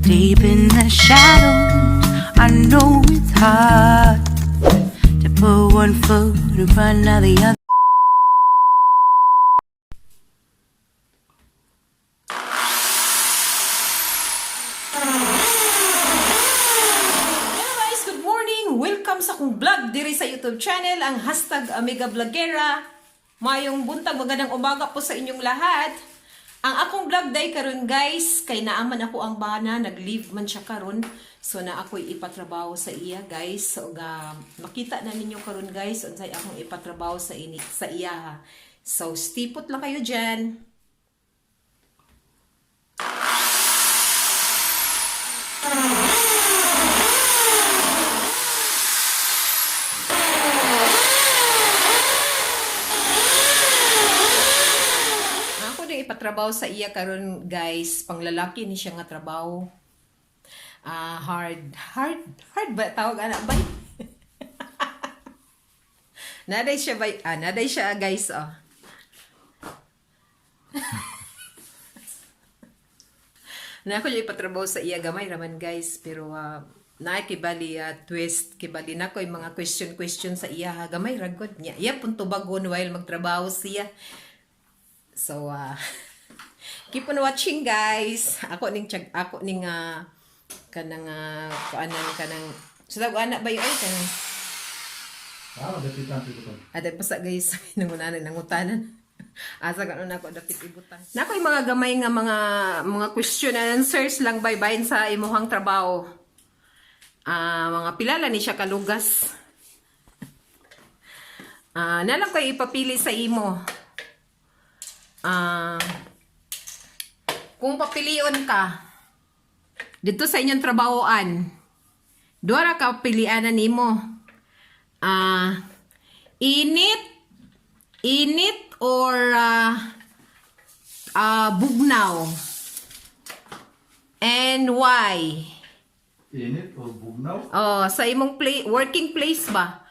Deep in the shadows, I know it's hard to put one foot in front of the other. Hello guys! Good morning! Welcome sa akong vlog diri sa YouTube channel, ang #AmigaVlogera. Mayong buntag, magandang umaga po sa inyong lahat. Ang akong vlog day karon guys, kay naaman ako ang bana, nag-leave man siya karon. So na ako'y ipatrabaho sa iya guys. So ga, makita na ninyo karon guys unsay akong ipatrabaho sa ini sa iya ha. So stipot lang kayo dyan. Ako din ipatrabaho sa iya karon guys, panglalaki ni siya nga trabaho. Ah, hard, hard, hard ba tawag ana ba? Naday siya ba? Ah, naday siya guys oh. Na ako yung ipatrabaho sa iya gamay raman guys, pero naa kibali twist kibali na ko yung mga question question sa iya ha. Gamay ra gud niya. Iya pun tubagon while magtrabaho siya. So, keep on watching guys. Ako ning tiyag, ako ning kanang kuanan kanang so tawag ana ba yun ay kanang Ah, dapitan ko to. aday pa sa guys nangunanan nangutanan. Asa kanon nako dapit ibutang. Nako yung mga gamay nga mga question and answers lang bay bayin sa imuhang trabaho. Ah, mga pilala ni siya kalugas. Ah, nalang ko'y ipapili sa imo. Ah, kung papilion ka dito sa inyong trabahoan, duha ra ka pilianan nimo. Ah, init, init or bugnaw? And why? Init o bugnaw? Oh, sa imong play, working place ba?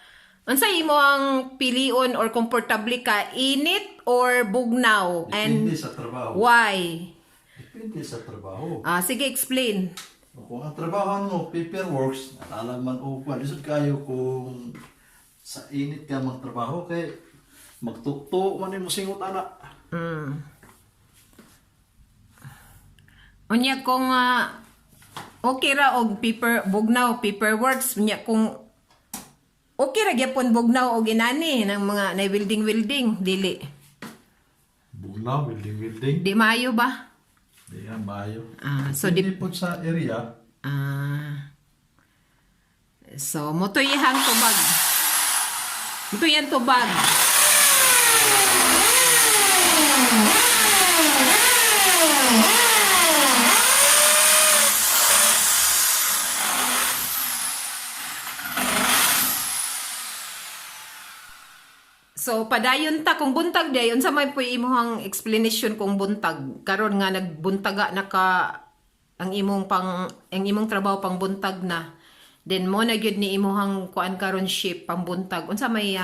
Unsa imo ang pilion or komportable ka, init or bugnaw? And Depende sa trabaho. why? Depende sa trabaho. Ah, sige, explain. Kung ang trabaho mo, paperworks, alam man o kung lisod kayo kung sa init ka magtrabaho kay magtukto man mo singot ana. Unya kung okay ra og paper bugnaw paperworks, unya kung okay ra gyapon bugnaw og inani ng mga na building building dili. Bugnaw, building building. Di maayo ba? Di nga maayo. Ah, so Depende po sa area. Ah. So motoy ihang tubag. Motoy ang tubag. So padayon ta kung buntag day unsa may puy imong explanation kung buntag karon nga nagbuntaga na ka ang imong pang ang imong trabaho pang buntag na, then mo na gyud ni imong kuan karon ship pang buntag, unsa may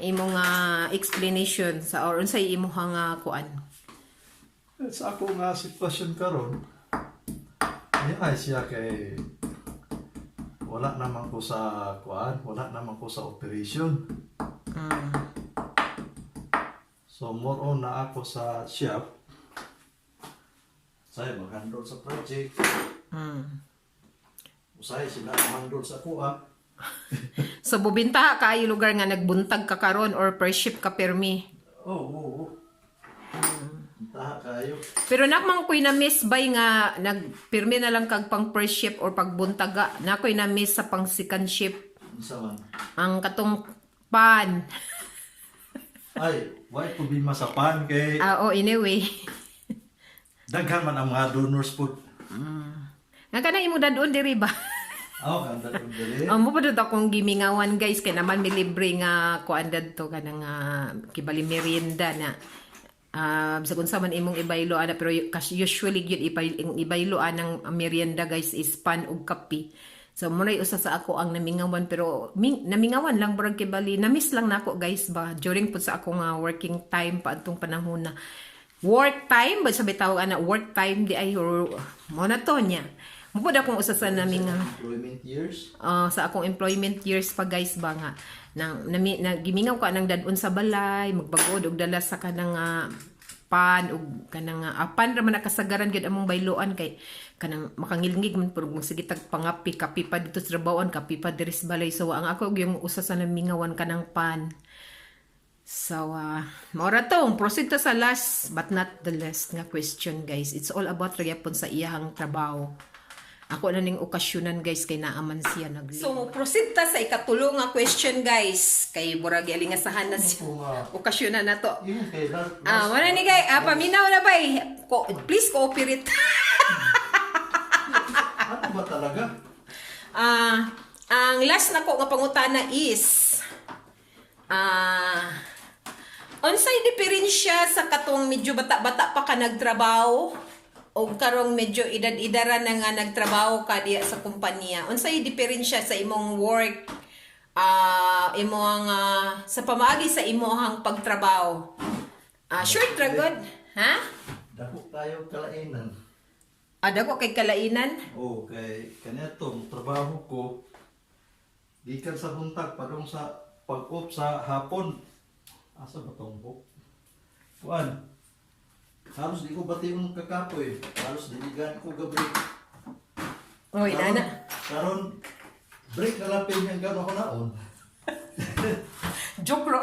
imong explanation sa or unsay imong kuan? Eh, sa ako nga sitwasyon karon, ay ay siya kay wala naman ko sa kuan, wala naman ko sa operation. So more on na ako sa shop. Say mag-handle sa project. Usay sila handle sa kuha. So bubinta kaayo lugar nga nagbuntag ka karon or per ship ka permi? Oo. Taha kayo. Pero nakman ko'y na-miss bay nga nagpirmi na lang kag pang first ship or pagbuntaga. Na ko'y na-miss sa pang second ship Unsa man. ang katong pan. Ay, why problema sa pan kay Ah, oh, anyway. daghan man ang mga donors po. Nga kanang imo dadon diri ba? Aw, kanda kong dali. Ang mo pa akong gimingawan guys kay naman may libre nga kuan dadto kanang kibali merienda na. Ah, bisag unsa man imong ibaylo ana, pero usually gyud ang ibaylo anang merienda guys is pan ug kape. So mo usa sa ako ang namingawan, pero namingawan lang murag kibali na-miss lang nako guys ba during pud sa ako nga working time pa atong panahon na. Work time ba sa bitawag ana, work time di ay, or mo na to niya. Mo pud akong usa sa namin nga Employment years. Sa akong employment years pa, guys, ba nga nang nami, na, gimingaw ka nang dadon sa balay, magbagod og dala sa kanang pan og kanang apan ra man nakasagaran gyud among bayloan kay kanang makangilngig man pud magsige tag pangapi, kapi pa dito sa trabahoan, kapi pa diri sa balay. So ang ako yung usa sa namingawan kanang pan. So, mao ra to. Proceed ta sa last but not the least nga question, guys. It's all about ra gyapon sa iyahang trabaho. Ako na ning okasyonan, guys, kay naaman siya nag. So, proceed ta sa ikatulo nga question, guys. Kay burag alingasahan na siya. Oo nga. Okasyonan na to. Yun kay last, Ah, wala ni guys. Ah, paminaw na bay. Please cooperate. Ano ba talaga? Ah, ang last na ko nga pangutana is unsay diferensya sa katong medyo bata-bata pa ka nagtrabaho o karong medyo edad-edaran na nga nagtrabaho ka diya sa kumpanya? Unsay diferensya sa imong work, imong sa pamaagi sa imong pagtrabaho? Ah, short ra gud, ha? Dako tayo kalainan. Ah, dako kay kalainan. Oo, kay kanetong trabaho ko gikan sa buntag padung sa pag-off sa hapon. Asa ba tong book? Kuan. Halos di ko bation kakapoy. Halos di gan ko ga-break. Oy, nana. Karon break na lang pin hanggang ako naon. Joke ro.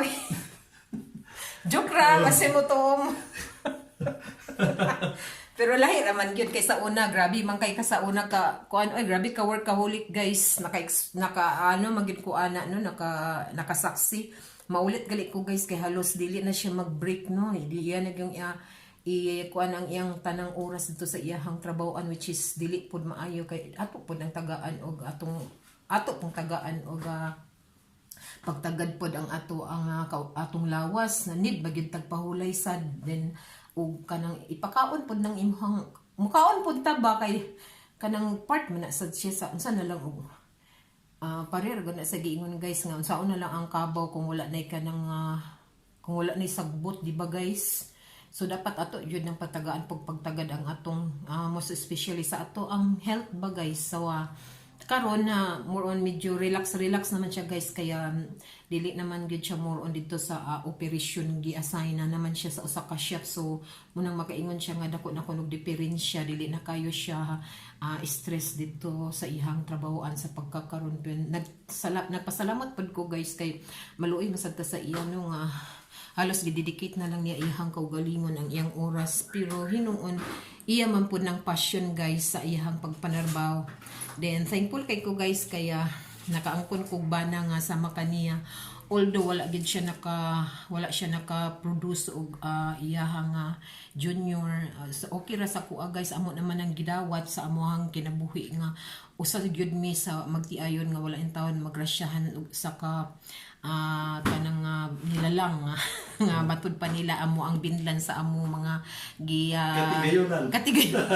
Joke ra kasi mo tom. Pero lahi ra man gyud kay sa una, grabe man kay ka sa una ka kuan, oy, grabe ka workaholic, guys. Naka ano man gyud ko ana, no, nakasaksi. Maulit gali ko, guys, kay halos dili na siya mag-break, no. Hindi iya nagyong iya i kuan ang iyang tanang oras dito sa iyahang trabahoan, which is dili pud maayo kay ato pud ang tagaan og atong ato pong tagaan og pagtagad pod ang ato ang atong lawas na need magyud tagpahulay sad. Then ug kanang ipakaon pod ng imong mukaon pod ta ba kay kanang part man na sad siya sa unsa na lang og pare ra na sa giingon, guys, nga unsaon na lang ang kabaw kung wala nay kanang kung wala nay sagbot, di ba, guys? So dapat ato jud ng patagaan pag pagtagad ang atong most especially sa ato ang health ba, guys. So karon na more on medyo relax relax naman siya, guys, kaya dili naman gyud siya more on dito sa operation. Gi-assign na naman siya sa usa ka chef, so munang makaingon siya nga dako na kunog diferensya, dili na kayo siya stress dito sa ihang trabahoan sa pagkakaron. Pero nagpasalamat pud ko, guys, kay maluoy masad ta sa iya, no, nga halos gidedicate na lang niya iyang kaugalingon ang iyang oras, pero hinuon iya man pud ng passion, guys, sa iyang pagpanarbaw. Then thankful kay ko, guys, kaya nakaangkon kog bana nga sama kaniya, although wala siya naka-produce og iyahang junior. So okay ra sa kuha, guys, amo naman ang gidawat sa amohang kinabuhi nga usa gyud mi sa magtiayon nga wala intawon magrasyahan og sa ka kanang nilalang nga, nga matud pa nila amo ang binlan sa amo mga gi Katigayunan. Katigayunan.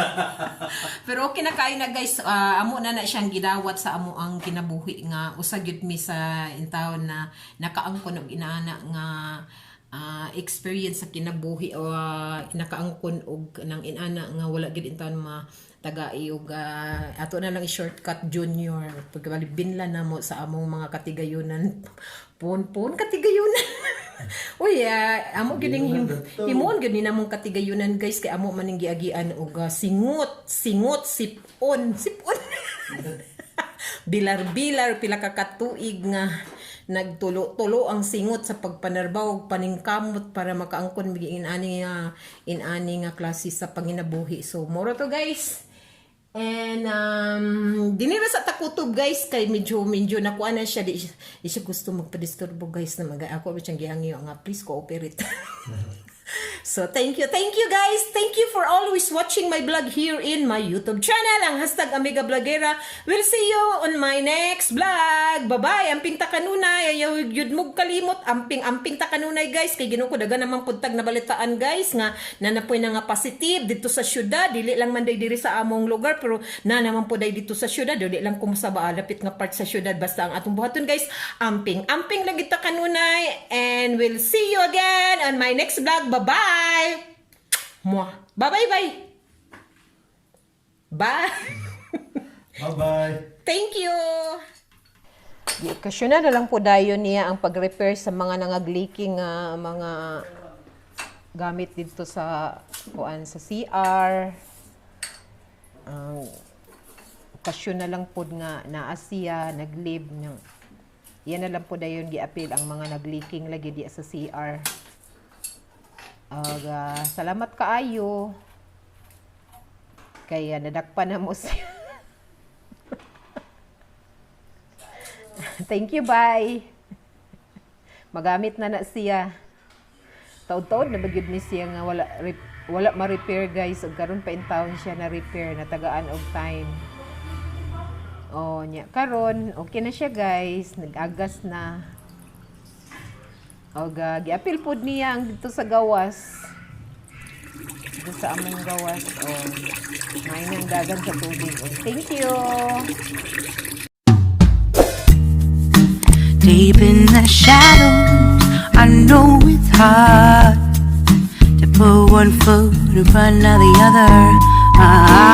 Pero okay na kayo na, guys. Ah, amo na na siyang gidawat sa amo ang kinabuhi nga usa gyud mi sa intawon na nakaangkon og inaana nga experience sa kinabuhi o nakaangkon og nang inana nga wala gyud intawon ma tagai og ato na lang i-shortcut, junior, pagkabali binla na mo sa among mga katigayunan, pon pon katigayunan. Uy, amo gyud ning himuon gyud ni namong katigayunan, guys, kay amo man ning giagian og singot singot, sipon sipon, bilar-bilar, pila ka katuig nga nagtulo-tulo ang singot sa pagpanarbaw ug paningkamot para makaangkon mig inani nga klase sa panginabuhi. So moro to, guys. And dinira sa takutob, guys, kay medyo medyo nakuha na siya, di siya gusto magpadisturbo, guys, na mag ako ba siyang gihangyo nga please cooperate. So thank you, guys. Thank you for always watching my vlog here in my YouTube channel, ang #AmigaBlogera. We'll see you on my next vlog. Bye-bye. Amping ta kanunay. Ayaw yun mo kalimot. Amping, amping ta kanunay, guys. Kay Ginoo ko, daga naman puntag na balitaan, guys, nga nanapoy na nga positive dito sa syudad. Dili lang man day diri sa among lugar, pero na naman po day dito sa syudad. Dili lang kung sa lapit nga part sa syudad. Basta ang atong buhaton, guys, amping, amping lang kita kanunay. And we'll see you again on my next vlog. Bye-bye! Mwah. Bye-bye, bye. Bye. Bye-bye. Thank you. Giokasyon na lang po dayon niya ang pag-repair sa mga nangag-leaking nga mga gamit dito sa kuan, sa CR. Ang okasyon na lang pod nga naa siya nag-leave niya. Yan na lang po dayon giapil ang mga nag-leaking lagi di sa CR. Aga, salamat kaayo. Kaya nadakpan na mo siya. Thank you, bye. Magamit na na siya. Taod-taod na ba gyud ni siya nga wala ma-repair, guys, ug karon pa in town siya na repair, natagaan og time. Oh, nya karon okay na siya, guys, nag-agas na. Og giapil pod niya ang dito sa gawas. Dito sa among gawas. Oh, may nang dagan sa tubig. Oh, thank you. Deep in the shadows, I know it's hard to put one foot in front of the other. Ah.